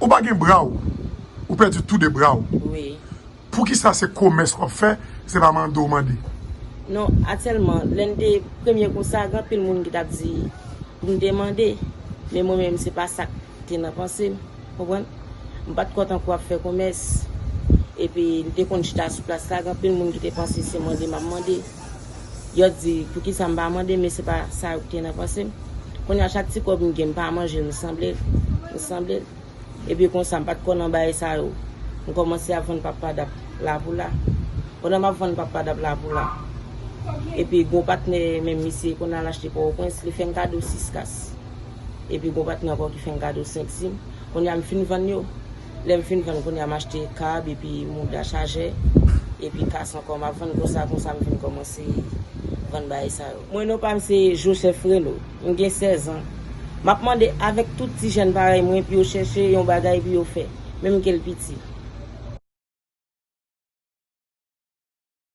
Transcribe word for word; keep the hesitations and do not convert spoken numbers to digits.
Ou pa gen bra w. Ou pèdi tou de bra w. Wi. Poukisa se komès w ap fè, se pa mande w mande? Non, aktyèlman, lè n te premye konsa, gen anpil moun ki t ap di pou m te mande. Men mwen menm, se pa sa k te nan panse m. Konprann? M pa t kwè tankou w ap fè komès. Epi, m te konn chita sou plas la, gen anpil moun ki te panse se mande m ap mande. Yo di, poukisa m pa mande, men se pa sa yo ki te nan panse m. Kounye a, chak ti kòb m gen, m pa manje l, m sanble l. M sanble l. Epi konsa, m pa t kwè nan bagay sa yo. M kòmanse ap vann papadap la pou la. Pandan m ap vann papadap la pou la. Epi, gon patnè, menm misye, konn al achte Pòtoprens, li fè m kado sis kas. Epi, gon patnè ankò ki fè m kado senk sim. Kounye a, m fin vann yo. Lè m fin vann, kounye a, m achte kab, epi mouda chajè, epi kas ankò, m ap vann konsa, konsa, m vin kòmanse vann bagay sa yo. Mwen, non pa m se Joseph Reno. M gen sèz an. M ap mande avèk tout ti jèn parèy mwen pou yo chèche yon bagay pou yo fè, menm ke l piti.